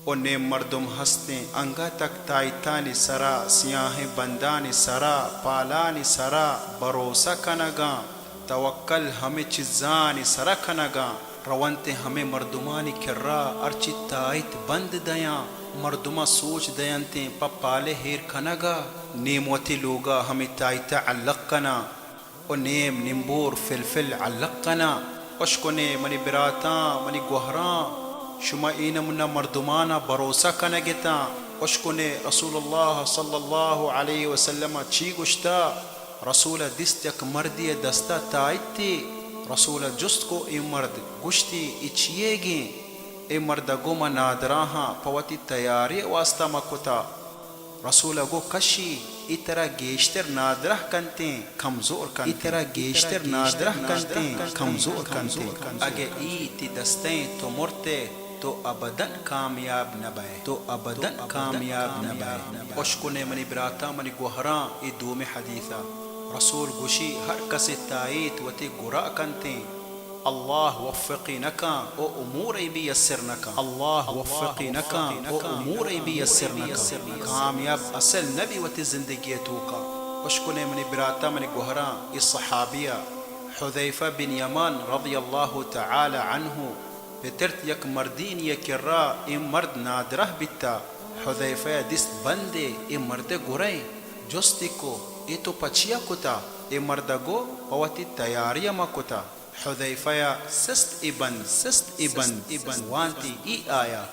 و نیم مردم ہستیں انگتک تائیتانی سرا، سیاہیں بندانی سرا، پالانی سرا بھروسہ کنگاں، توکل ہمے چیزانی سرا کنگاں، رونتیں ہمے مردمانی کرا ہرچی تائیت بند دیاں، مردماں سوچ دینتیں پہ پالے ایر کنگا، نیم وتی لوگا ہمے تائیتا علق کناں۔ و نیم نیمبور فلفل علق کناں۔ اشکنے منی براتاں، منی گوہراں، شما اے نمونہ مردمانا بھروسہ کنگتاں۔ اشکنے رسول اللہ صلی اللہ علیہ وسلم چی گوشتا؟ رسول دیست یک مردی دستا تائیتے۔ رسول جست کو اے مرد، گوشتی اے چیئے گیں؟ اے مرد گو ما نادراہاں، پہ وتی تیاری واسطہ ما کتا۔ رسول ء گو کشی، اے ترا گیشتر نادراہ کنتیں، کمزور کنتیں۔ اے ترا گیشتر نادراہ کنتیں، کمزور کنتیں۔ اگہ اے تی دستیں تو مرتے، تو ابداً کامیاب نہ بئے، تو ابداً کامیاب نہ بئے۔ اشکنے منی براتاں، منی گوہراں، اے دومی حدیث ء رسول گوشی، ہر کسے تائیت وتی گرا کنتیں۔ اللہ وفقی نکاں و امورے بی یسر نکاں۔ اللہ وفقی نکاں و امورے بی یسر نکاں۔ کامیاب اصل نبی وتی زندگی توکا۔ اشکنے منی براتاں، منی گوہراں، اے صحابیہ حذیفہ بن یمان رضی اللہ تعالی عنہ پترت یک مردینی کرا، اے مرد نادراہ بیتا۔ حذیفہ دیست بندے اے مرد گریں، جستی کو، اے تو پچیا کتا؟ اے مرد گو، پہ وتی تیاری ما کتا۔ حذیفہ ء سست ای بند، سست ای بند، وانتی ای آیا۔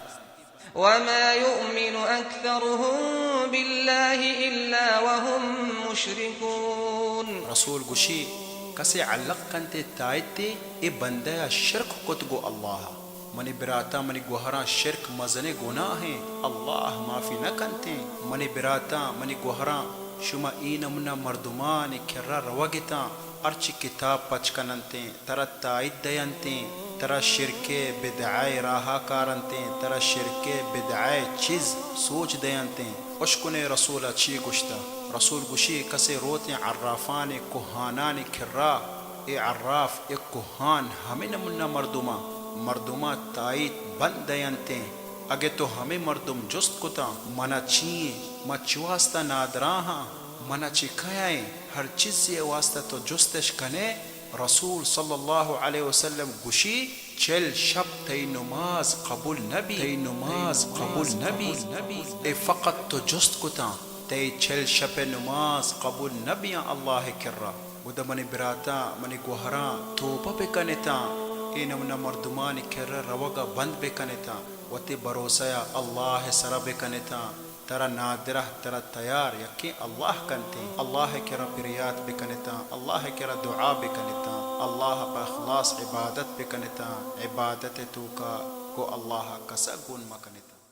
وما يؤمن أكثرهم بالله إلا وهم مشركون۔ رسول گوشی، کسے علق کنتے تائیتے اے بندہ ء شرک کت گو اللہ ء۔ منی براتاں، منی گوہراں، شرک مزنیں گناہیں، اللہ معافی نہ کنتیں۔ منی براتاں، منی گوہراں، شما اے نمونہ مردمانی کرا روگتاں، ہرچی کتاب پچ کننتیں، ترا تائید دینتیں، ترا شرکے بدعہ راہا کارنتیں، ترا شرکے بدعہ چیز سوچ دینتیں۔ اشکنے رسول ء چی گوشتہ؟ رسول گوشی، کسے روتیں عرافانی کوہانانی کرا، اے عراف، اے کوہان ہمے نمونہ مردماں، مردماں تائید بند دینتیں۔ اگہ تو ہمے مردم جست کتاں، منا چی ایں؟ ما چی واسطہ نادراہاں؟ منا چی کئے ایں؟ ہر چیزے واسطہ تو جستش کنے؟ رسول صلی اللہ علیہ وسلم گوشی، چل شپ تئی نماز قبول نبی، تئی نماز قبول نبی۔ اے فقط تو جست کتاں، تئی چل شپ نماز قبول نبیاں اللہ کرا۔ گڈا منی براتاں، منی گوہراں، توبہ بکنتاں، اے نمونہ مردمانی کرا روگا بند بکنتاں، وتی بھروسہ ء اللہ سرا بکنتاں۔ ترا نادراہ، ترا تیار یکیں اللہ کنتیں۔ اللہ ء کرا پریات بکنتاں، اللہ ء کرا دعا بکنتاں، اللہ ء پہ اخلاص عبادت بکنتاں، عبادت ء توکا گوں اللہ ء کسا گون مکنتاں۔